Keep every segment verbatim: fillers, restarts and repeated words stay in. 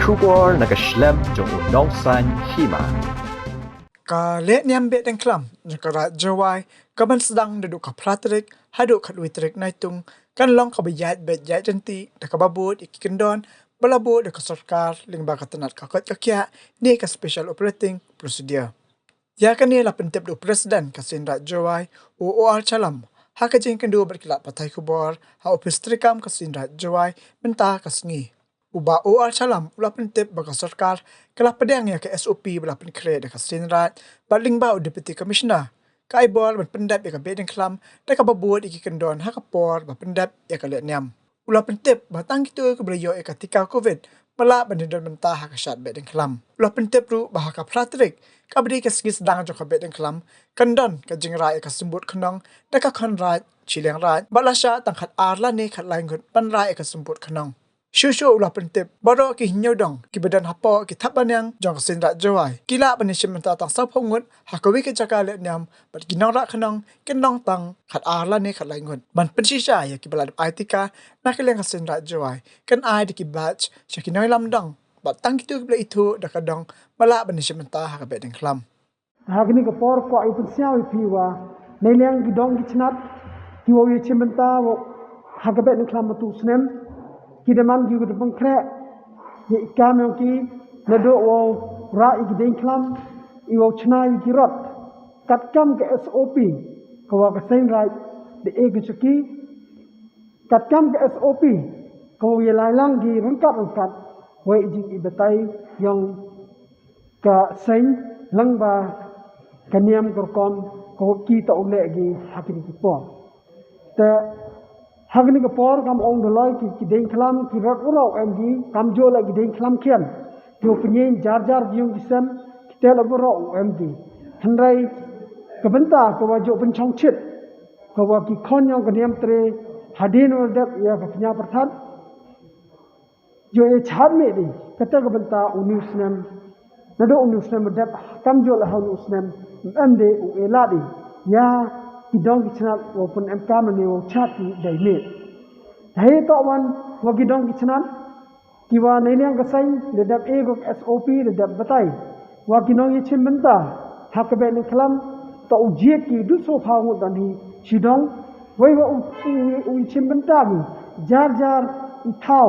Khubor na ka shlem jong u nongsan hima. Ka lehniam Behdeiñkhlam jong ka Raid Jowai ka ban sdang naduh ka phra tarik haduh khatwei tarik Naitung kan long kaba ïaid beit ïaid ryntih da kaba bud ïa ki kyndon ba la buh da ka sorkar lyngba ka tnat ka koit ka khiah ne ka Special Operating Procedure. Ïa kane la pyntip da u President ka Seiñ Raij Jowai, u O R Shylla, ha ka jingïakynduh bad ki lad pathai khubor ha ophis treikam ka Seiñ Raij Jowai mynta ka sngi. U Bah O R Shylla u la pyntip ba ka sorkar ka la pdiang ïa ka S O P ba la pynkhreh da ka Seiñ Raij bad lyngba u Deputy Commissioner, ka ai bor ban pyndep ïa ka Behdeiñkhlam da kaba bud ïa ki kyndon ha ka por ba pyndep ïa ka lehniam. U la pyntip ba tang kito kiba la ïoh ïa ka tika Covid ba lah ban ïadon bynta ha ka shad Behdeiñkhlam. U la pyntip ruh ba ha ka phra tarik, kaba dei ka sngi sdang jong ka Behdeiñkhlam, kan don ka jingrah ïa ka symbud khnong da ka khon raij shiliang raij bad la shah tang khatar lane khatlai ngut ban rah ïa ka symbud khnong. Shuh shuh u la pyntip baroh ki hynñiew dong kiba don hapoh ki thapbaniang jong ka Seiñ Raij Jowai ki lah ban ïashim bynta tang sawphew ngut ha kawei ka jaka lehniam bad ki nongrah khnong kin long tang khatar lane khatlai ngut ban pynshisha ïa kiba la dep ai tika na ka liang ka Seiñ Raij Jowai, kan ai da ki badge sha ki nongïalam dong bad tang kito kiba la ithuh da ka dong ba lah ban ïashim bynta ha ka Behdeiñkhlam. Ha kane ka por kwah ïa pynsngew ïa phi wa neiliang ki dong ki chnat kiwa ïashim bynta ha ka Behdeiñkhlam mynta u snem ki da man kiwa da pynkhreh ïa i kam yong ki naduh wow rah ïa ki deiñkhlam, ïa wow chna ïa ki rot katkam ka S O P kawa ka Seiñ Raij da e ka jong ki, katkam ka S O P kawa ïalai lang ki ryngkat ryngkat wei i jing i batai yong ka seng lyngba ka niam ka rukom ka ki ta u leh ki ha kini ki por. Te ha kini ki por kam ong doloi ki ki deiñkhlam ki rot u rau em ki kam jo leh ki deiñkhlam khian ki u pynyin jar jar ki yung ki sem ki te la u rau em ki. Hynrei ka bynta ka wa jo pynchong chit ka wa ki khon yong ka niam tre hadien wa dep ïa ka kñia pyrthat. Jo e chat me di kata ka bynta u new snem. Nado u new snem dep kam jo la ha u new snem em de u e la di ya ki dong ki chnat wa pun em kam ne wa chat ki dai me. Hei to wan wa ki dong ki chnat ki wa nei liang ka sain de dep e go S O P de dep batai. Wa ki nong ïa chim bynta ha ka Behdeiñkhlam ta u jied ki du so phaw ngut dan hi shi dong. Wei wa u, u, u chim bynta ki jar jar i thaw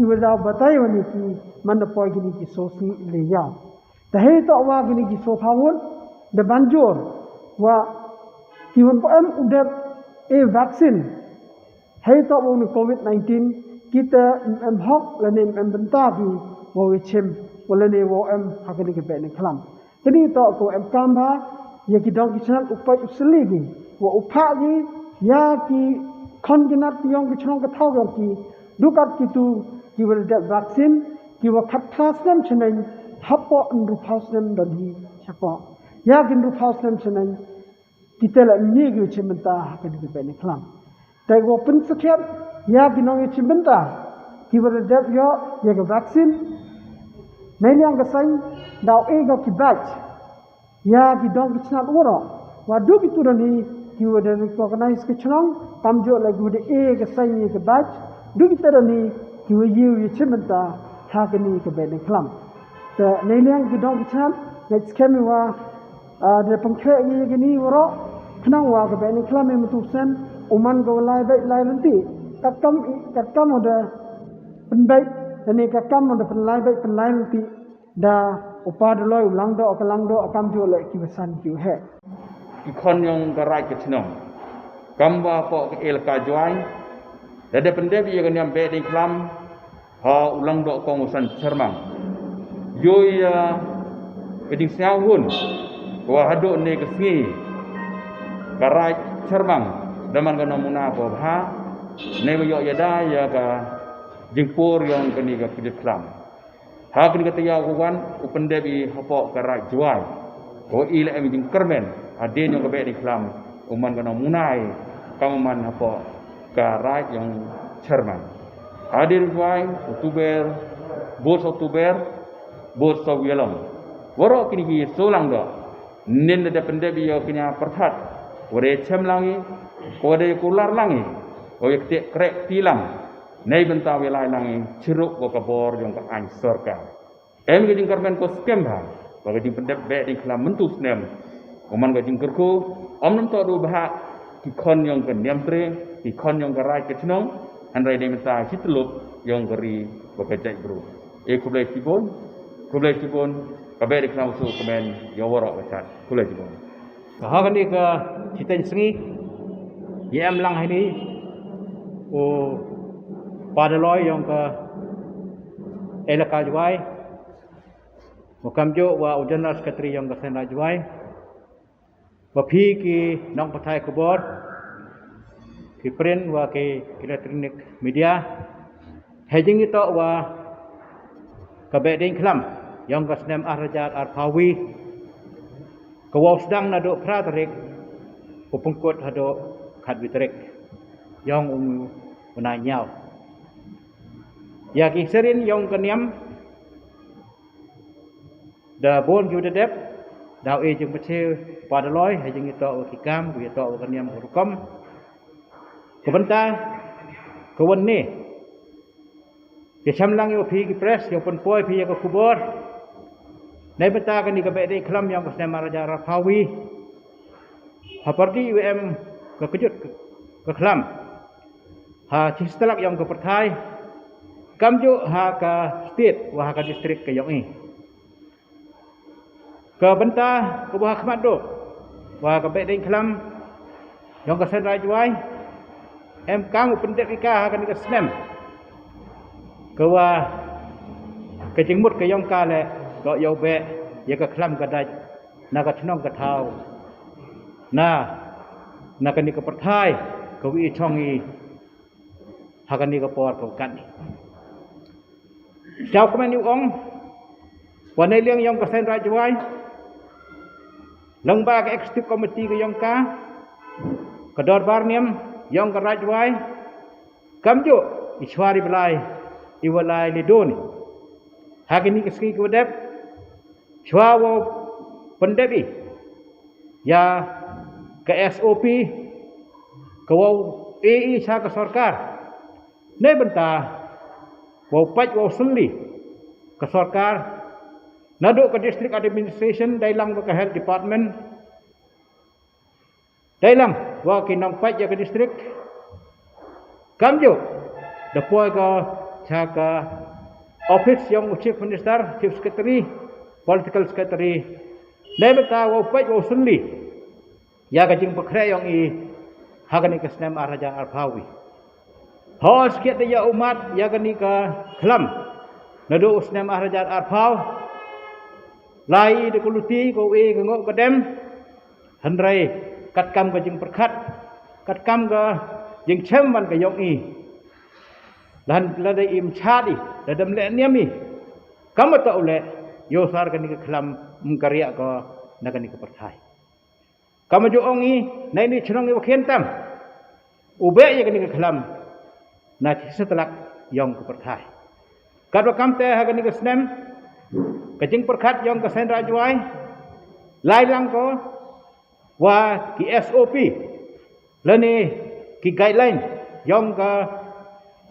i wa daw batai wa ni ki man da poi ki ni ki so sngi le yaw. Ta hei ta wa ki ni ki so phaw ngut da ban jor wa ki wan pa em u dep e vaccine. Hei to wa ni covid nineteen kita em hok lane em bynta ki wa wi chim wa lane wa em ha kani ka Behdeiñkhlam. Kani to ko em kam ba ya ki dong ki chnat u pait u sli ki wa u pha ki ya ki khon ki nat ki yong ki chnong ka thaw yong ki dukat ki tu ki wa dep vaccine ki wa khat phra snem chneng hapo nru phaw snem don hi chapo ya ki nru phaw snem chneng. Kita la ngi ki chim bynta ha ka dei ka Behdeiñkhlam. Te go pynsakhiat ya ki nong ïa chim bynta ki wa dep yo ya ka vaccine. Nei liang ka sain daw e go ki batch ya ki dong ki chnat woro wa du ki tu dani ki wa da recognize ka chnong kam jo la ki wa da e ka sain ya ka batch du ki tu dani ki wa yu ïa chim bynta ha ka ni ka Behdeiñkhlam. Te nei liang ki dong ki chnat ngai skhem wa da pynkhre ïa kini woro khnang wa ka Behdeiñkhlam ïa mutu sen u man ka lai bait lai lynti. Katkam katkam da pynbait ne katkam da pynlai bait pynlai lynti da u pa da loi u lang do ka lang do kam ju le ki basan ki u he. Ki khon yong ka rai ka chnong kam wa po ka el ka jwai da da pyndep ïa ka niam Behdeiñkhlam. Ha u lang do kong u san Chermang. Yoi ya ka ding siaw hun ko ha do ne ka sngi ka rai Chermang da man ka namuna ko ha ne ko yo ya da ya ka jingpur yong ka ni ka kidit klam. Ha ka ni ka tiaw ko wan u pendep i hapo ka rai Juai. Ko i le em jingkermen ha den yong ka Behdeiñkhlam u man ka namuna i kam man hapo ka rai yong Chermang. Hadien Juai, Oktober, bos Oktober, bos Sawialong. Warok kini ki solang do. Nin da pendep ïa kñia pyrthat. Wade chem langi, wade kular langi. Wade kte krek ti lang. Nei bynta u ïa lai lang i chirup wa ka bor yong ka aiñ sorkar. Em ka jingkyrmen ko skhem bha wa ka jingpyndep beh ding khlam mynta u snem. Ko man ka jingkyrkhu ym nang toh du bha ki khon yong ka niam tre, ki khon yong ka raij ka chnong, hynrei nei bynta ki tlup yong ka ri wa ka jaitbru. E khublei chibun, khublei chibun, ka beh ding khlam u suk kmen ïa waroh ka chat. Khublei chibun. Ka ha kani ka chiteng sngi ïa em lang hani u padaloi yong ka elaka Jwai, u kamjooh wa u general secretary yong ka Seng Raij Jwai, wa phi ki nongpathai khubor, ki print wa ki electronic media, hajing ito wa ka beh ding khlam yong ka snem ar hajar arphaw wi, ka wow sdang naduh phra tarik u pyngkut haduh khatwi tarik yong u nai ñiaw. Ïa ki serin yong ka niam da bun ki u da dep, da u e jingpynshitom padaloi, hajing ito wa ki kam, ki ito wa ka niam ka rukom. Ka bynta ka wan ne ïa sham lang ïa phi ki press, ïa pynpoi phi ïa ka khubor. Nei bynta kani ka beh ding khlam yong ka snem ar hajar arphaw wi, ha parti u em ka kjut ka khlam ha chi stlak yong ka pyrthai, kamjooh ha ka state wa ha ka district ka yong i. Ka bynta ka buha khmat duh wa ka beh ding khlam yong ka Seng Raij Jwai, em kam u pyndep i ka ha kani ka snem. Ka wa ka jingmut ka yong ka le ka yow beh ïa ka khlam ka dait na ka chnong ka thaw, na na kani ka pyrthai ka wi i chong i ha kani ka por ka wa katni. Jaw kmen u ong wa nei liang yong ka Seng Raij Jwai, lang ba ka executive committee ka yong ka, ka dorbar niam yong ka Raij Jwai, kamjooh i shwari blai i wa lai li duni ha kini ki sngi ki wa dep, shwa wow pyndep i ïa ka S O P ka wow e i sha ka sorkar. Nei bynta wow pait wow sylli ka sorkar, naduh ka district administration dei lang wa ka health department, dei lang wa ki nongpait ïa ka district, kamjooh da poi ka sha ka office yong u chief minister, chief secretary, political secretary. Nei bynta wow pait wow sylli ïa ka jingpynkhreh yong i ha kani ka snem ar hajar arphaw wi. Hooid skhiat da ïa u mat ïa kani ka khlam naduh u snem ar hajar arphaw, lai i da ka luti ka u e ka ngoh ka dem, hynrei katkam ka jingpyrkhat, katkam ka jingchem wan ka yong i, lada im chad i, lada im leh niam i, kam wa toh u leh, ïoh sar kani ka khlam, ym ka riah ko na kani ka pyrthai. Kam wa ju ong i, na ini chnong i wa khian tam u beh ïa kani ka khlam na chi stlak yong ka pyrthai. Katwa kamte ha kani ka snem ka jingpyrkhat yong ka Seng Raij Jwai, lai lang ko wa ki S O P lane ki guideline yong ka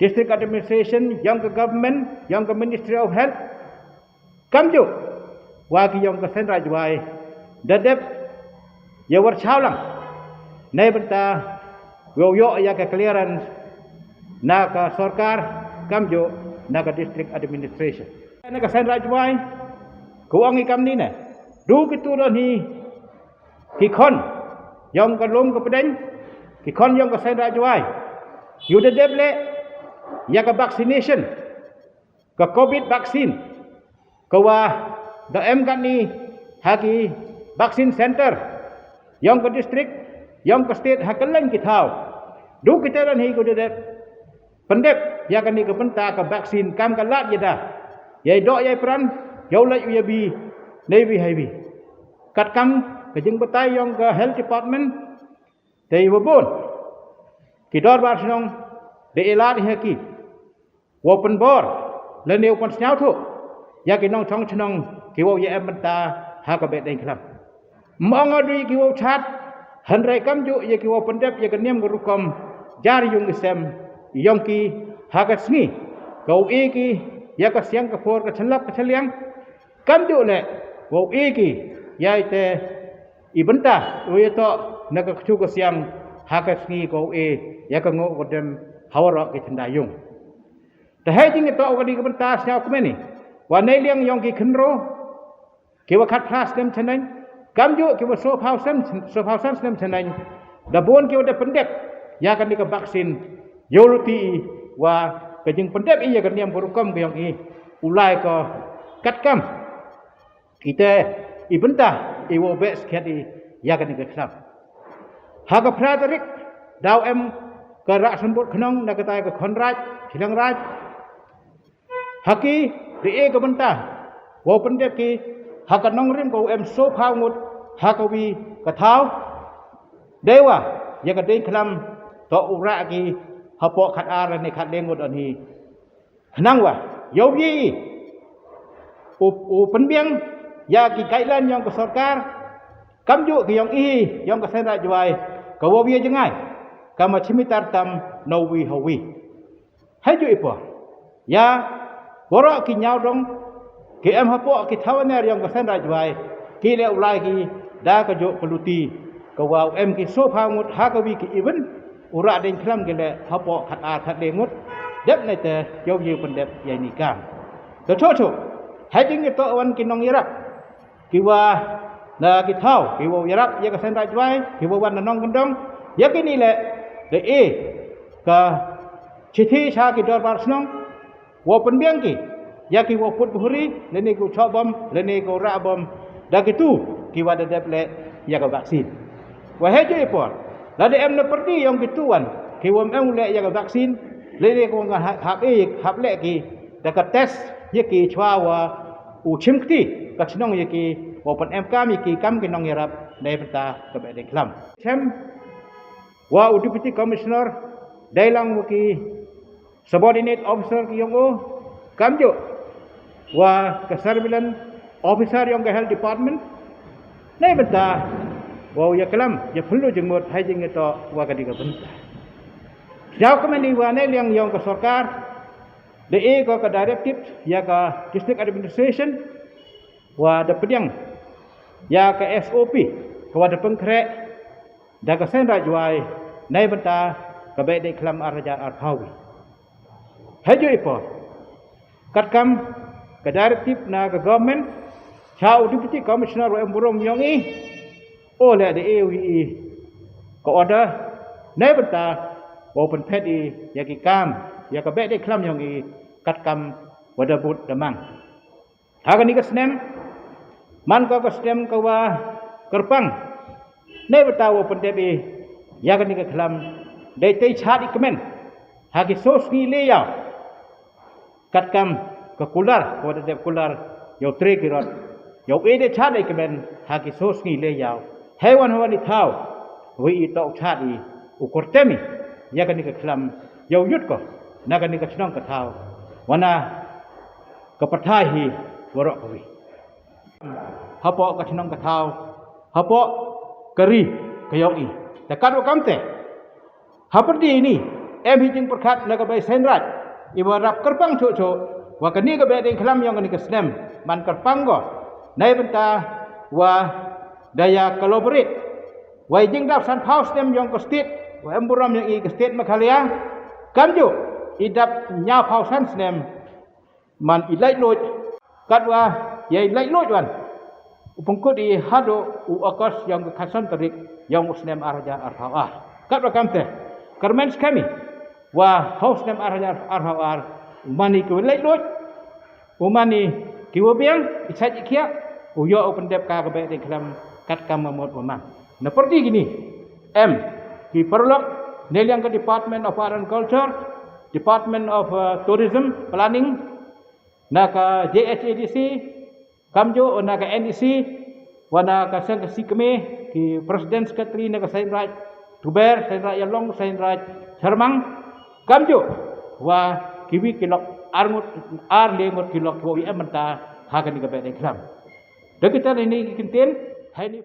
district administration, yong ka government, yong ka Ministry of Health, kamjooh wa ki yong ka Seng Raij Jwai da dep ïa wa shaw lang, nei bynta wow ïoh ïa ka clearance na ka sorkar, kamjooh na ka district administration. Na ka Seng Raij Jwai ka ong i kamni ne, du kitu don hi ki khon yong ka lum ka pdeng, ki khon yong ka Seng Raij Jwai, ïoh da dep leh ïa ka vaccination, ka covid vaccine, ka wa da em katni ha ki vaccine center yong ka district, yong ka state, ha kylleng ki thaw. Du kita don hi ko da dep pyndep ïa kani ka bynta ka vaccine, kam ka lad ïa da, ïa i doh ïa i pran, ïa u lait u ïa bi, nei wi hai wi. Katkam ka jingbatai yong ka health department, te i wa bun ki dorbar chnong da i lad hi ha ki wow pynbor lane wow pynsñiawthuh ïa ki nongchong chnong ki wow ïa em bynta ha ka beh ding khlam. Ym ong adu ïa ki wow chad, hynrei kamjooh ïa ki wow pyndep ïa ka niam ka rukom jar yung i sem yong ki, Ha ka sngi ka u e ki ïa ka siang ka por ka chlap ka chliang, kam ju leh wa u e ki ïa ite i bynta u ïa to na ka ktu ka siang. Ha ka sngi ka u e ïa ka ngo ka dem ha waroh ki tynda yung. Te hei jing ito ka di ka bynta sñiaw kmeni wa nei liang yong ki khynro ki wa khat phra snem chaneng, kam ju ki wa so phaw san, so phaw san snem chaneng, da bun ki wa da pyndep ïa ka ni ka vaccine. Yow luti i wa ka jing pyndep i ïa ka niam ka rukom ka yong i u lai ka kat kam ite i bynta i wa bek skhet i ïa ka ni ka khlam. Ha ka phra tarik daw em ka rak sembut khnong na ka tai ka khon raj, chilang raj. Ha ki ri e ka bynta wow pyndep ki ha ka nongrim ka u em so phaw ngut ha ka wi ka thaw. Dei wa ïa ka dei khlam to u rak ki ha pok khat ar ne khat le ngut on hi. Hnang wa yow yi i u, u pynbiang ïa ki guideline yong ka sorkar, kam ju ki yong i yong ka seng raj wai ka wow ïa jngai ka ma chimitar tam no wi ho wi. Hei ju i por ïa waroh ki ñiaw dong ki em ha pok ki thaw ner yong ka seng raj wai ki le u lai ki da ka ju ka luti ka wow em ki so phaw ngut ha ka wi ki even u rak deng khlam ki le ha pok khat ar khat le ngut. Dep ne te yow yi pyndep ïa ni kam. Te cho cho hei jing ito wan ki nong ïarap ki wa na ki thaw ki wa ïarap ïa ka seng raj wai ki wa wan na nong kyndong ïa ki ni le de e ka chithi sha ki dorbar shnong. Wa pynbiang ki ïa ki wa put bhuri leni ku chok bom leni ku rak bom da ki tu ki wa da dep le ïa ka vaccine. Wa hei ju i por la de em na pyrdi yong ki tu wan ki wa em le ïa ka vaccine leni ku nga hap e hap le ki da ka test ïa ki chwa wa u chim kti ka chnong ïa ki wa pyn em kam ïa ki kam ki nong ïarap nei bynta ka bek dei khlam. Chem wa u deputy commissioner dei lang wa ki subordinate officer ki yong u kam ju wa ka surveillance officer yong ka health department. Nei bynta wa u ïa klam ïa phyllu jingmut hai jing ito wa ka di ka bynta. Sñiaw kmeni wa nei liang yong ka sorkar de e ko ka directive ïa ka district administration wa da pdiang ïa ka S O P ka wa da pengkhreh da ka seng raj wai nei bynta ka bek dei khlam ar hajar ar phaw wi. Hei ju i por kat kam ka directive na ka government cha u deputy commissioner wa em burom yong i o le de e wi i ka order nei bynta wa u pynphet i ïa ki kam ïa ka bek dei khlam yong i kat kam wa da but da mang. Ha ka ni ka snem man ka ka snem ka wa kyrpang nei bynta wa u pyndep i ïa ka ni ka khlam dei tei chat i kmen ha ki so sngi le yaw. Kat kam ka kular ka wa da dep kular yow tre ki rot yow e de chat i kmen ha ki so sngi le yaw. Hei wan ha wa ni thaw wi i tok chat i u kurtem i ïa ka ni ka khlam yow yut ko na ka ni ka chnong ka thaw wa na ka pyrthai hi waroh ka wi. Ha pok ka chnong ka thaw ha pok ka ri ka yong i. Te kat wa kam te ha pyrdi ni em hi jing pyrkhat na ka bai seng raj i wa rap kyrpang cho cho wa ka ni ka bai dei khlam yong ka ni ka snem man kyrpang go nei bynta wa da ïa collaborate. Wei jing dap san phaw snem yong ka state wa em burom yong i ka state Meghalaya kam ju i dap ñiaw phaw san snem man i lait luj kat wa ïa i lait luj wan u pengkut i hadu u August yong ka khatsan tarik yong u snem ar hajar ar phaw ar. Kat wa kam te kyrmen skhem i wa ha u snem ar hajar ar phaw ar u man i ki wa lait luj u man i ki wa biang i sait i khiah u yoh u pyndep ka ka bek dei khlam kat kam mamut wa man. Na pyrdi kini em ki paralok ne liang ka Department of Art and Culture, Department of uh, Tourism Planning, na ka J H A D C, kam ju na ka N E C wa na ka seng ka sikme ki president secretary na ka seng raj Tuber, seng raj Yalong, seng raj Sharmang, kam ju wa ki wi ki lok ar ngut ar le ngut ki lok wa wi em mynta ha ka ni ka bek dei khlam. Da kita ni ki ktien hai ni